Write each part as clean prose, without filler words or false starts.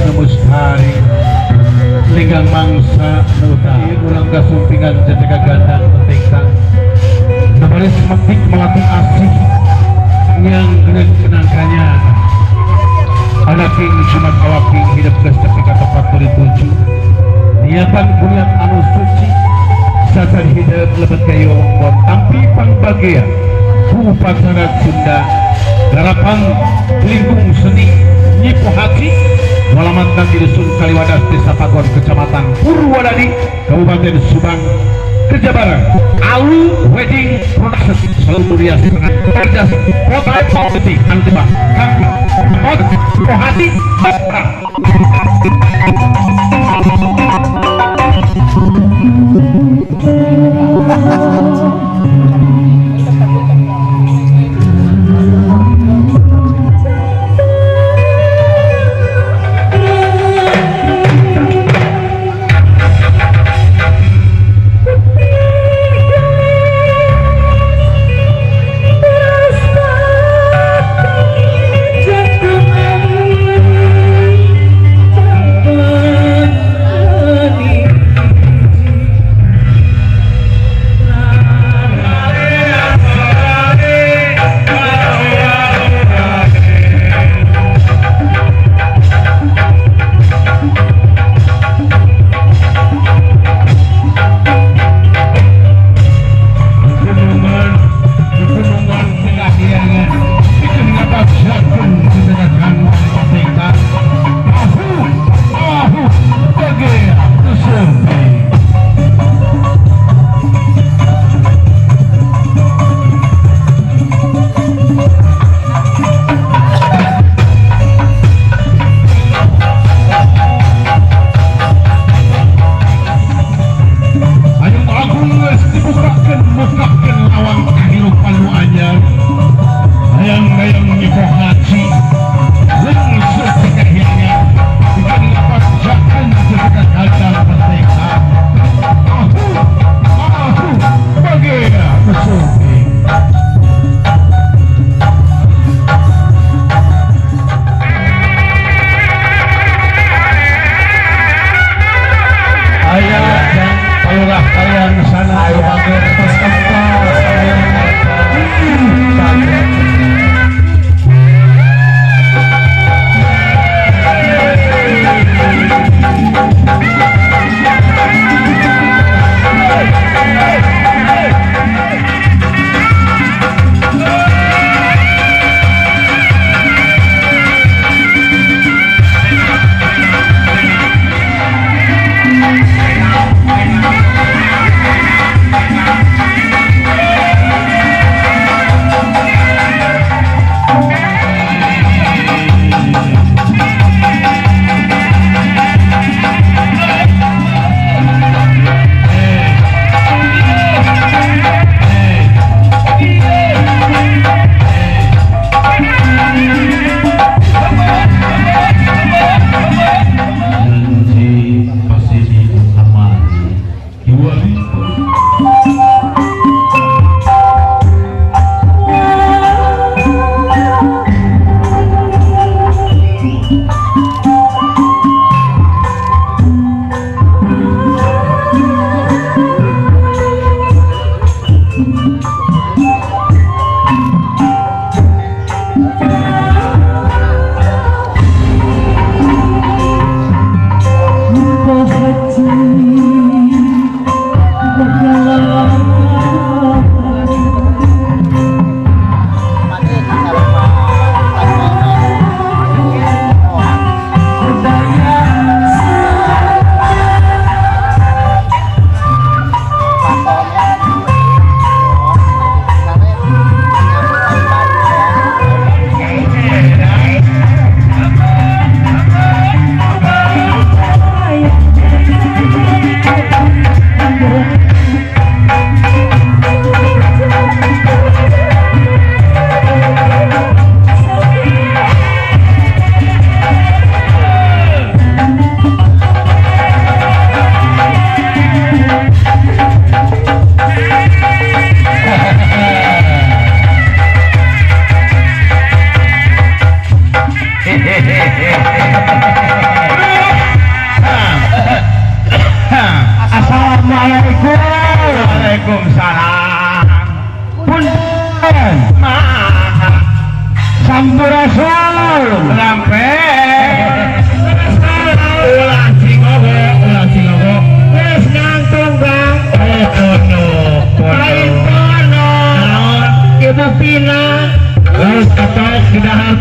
nu mustari linggang mangsa nu utari urang kasumpingan jejaka gandang pentingtang nabaris metik melati asih yang gede kenangkanya anaking sumat awaking hidup geus tepi ka tempat tuju niatan kuliah anu suci sacan hidup lebet kayu wewengkon tampi pangbagea ku upacara Sunda garapan lingkung seni Nyi Pohaci walamatna di Dusun Kaliwadas, Desa Pagon, Kecamatan Purwodadi, Kabupaten Subang, kerja bareng Alu Wedding Production seluruh rias tengah kerja kota politik antiba Kang Pohaci.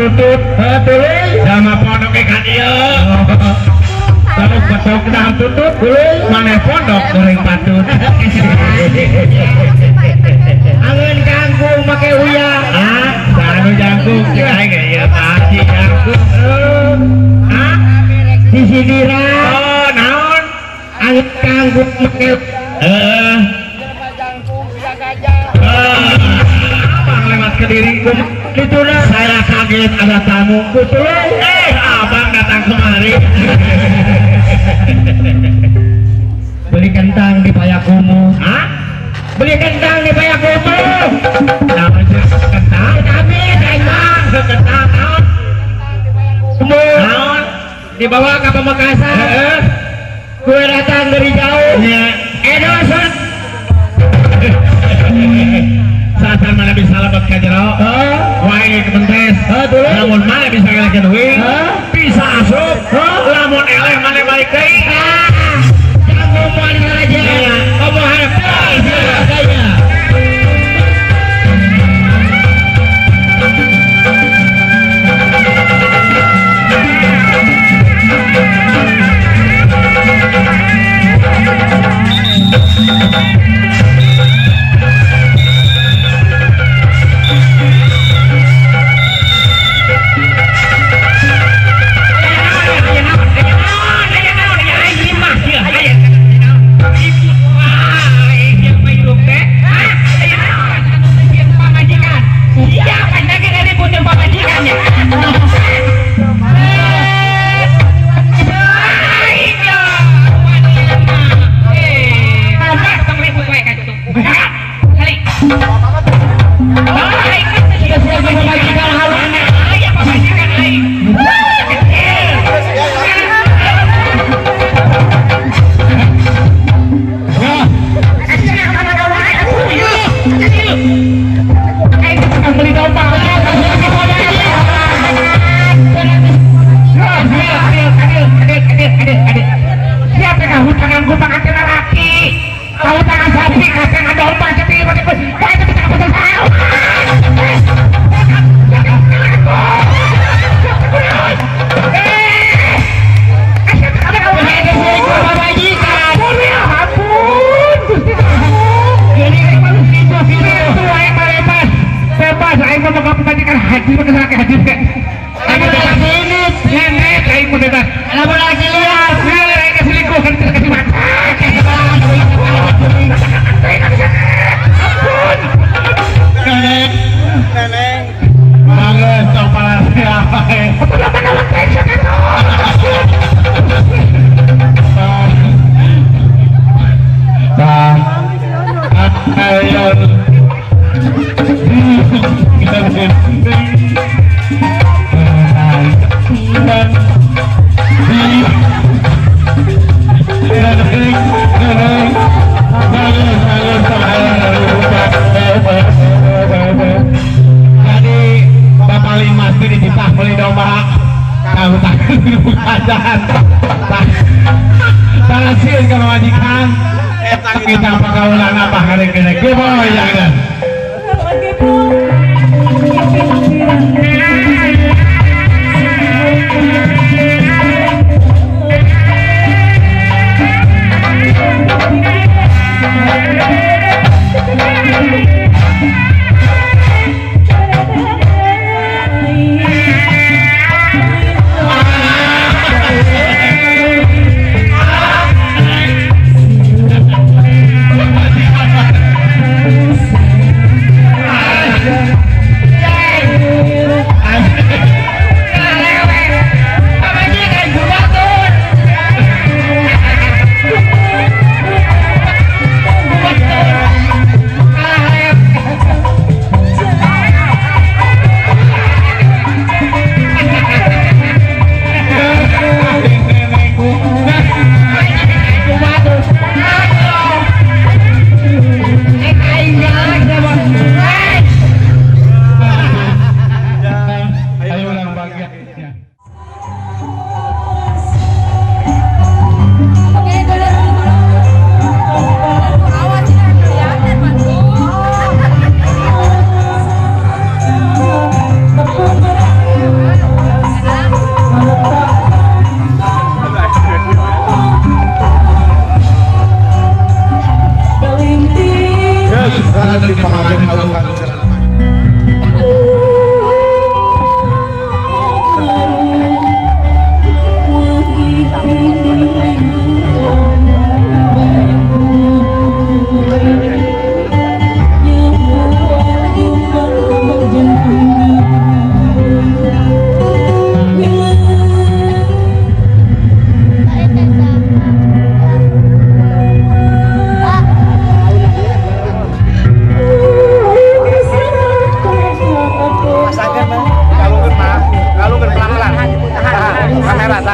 Tutut. Heuh tuluy. Sama pondok ka dieu. Kalau betok dah tutut, maneh pondok goreng patut. Angeun kangkung make uyah. Ah, anu jangkung cek aing ge ieu mah si jangkung. Ah, Sisiniran. Oh, naon? Angeun kangkung make heeh. Abang lewat Kediri. Dituna. Saya kaget ada tamu. Betul. Abang datang kemari. Beli kentang di Payakumbuh. Hah? Beli kentang di Payakumbuh. Nama kentang? Kami kentang. Kentang naon? Kumbuh. Naon? Dibawa ke Pamekasan. Heeh. Gue datang dari jauh. Nya. Edosan. Saat mana bisa lebet ka jero? Heeh. Wae kementes. Heeh, tuluy. Lamun mana bisa ngelakeun huing? Heeh. Bisa asup. Heeh. Lamun eleh mana balik deui? Jangan ngomong aja. Iya. Ngomong harap. Iya. Kita pakaulan apa hari kene geboy jangan.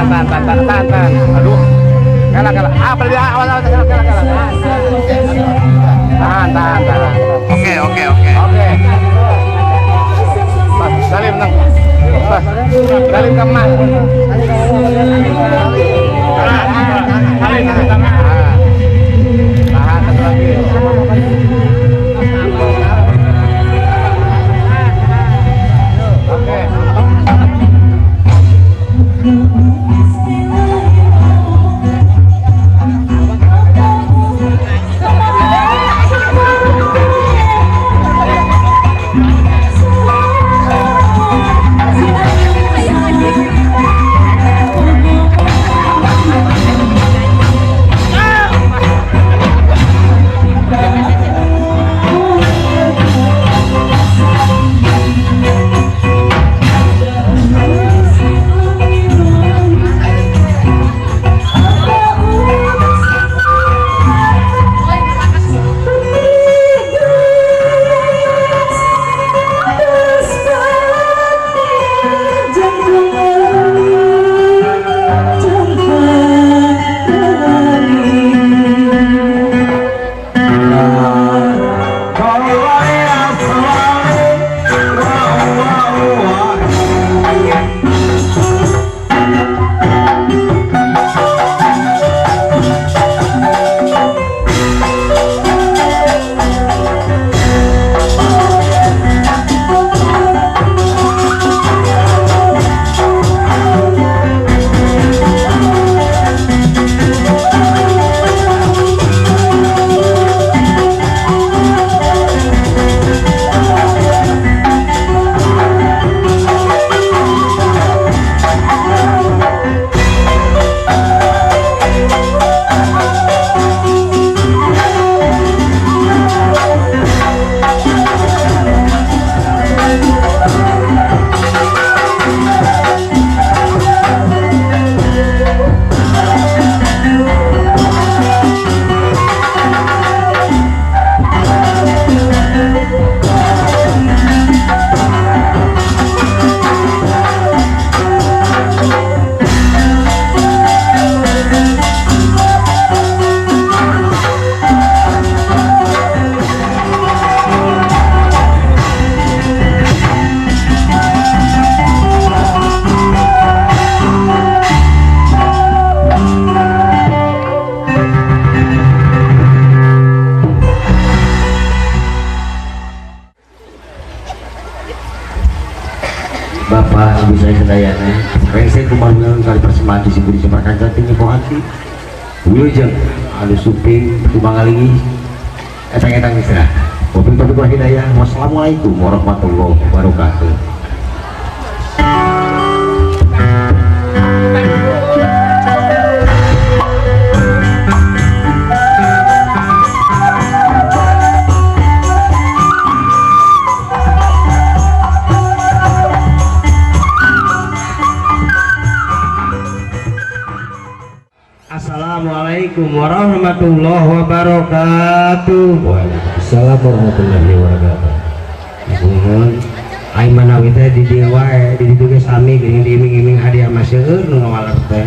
Tahan, tahan, tahan, tahan, tahan, tahan. Aduh. Kalah, kalah. Ah, pergi awal, awal, kalah, kalah, kalah. Tahan, tahan, tahan. Oke, oke, oke. Oke. Mas, salim nang. Mas, salim ke Mas. Salim, tahan. Tahan satu lagi. Oke. Bapak Ibu saya sedayana rengse kumarunan kali persembahan di sini disebarkan tinggi pohati wilujeng anu suping kumangalingi etang-etang istirahat. Wabillahi taufiq wal hidayah. Wassalamualaikum warahmatullahi wabarakatuh. Assalamualaikum warahmatullahi wabarakatuh. Waalaikumsalam warahmatullahi wabarakatuh. Nuhun. Ai manawi teh di dieu wae, di ditu ge sami geuning diiming-iming hadiah mah seueur nu ngawaler teh.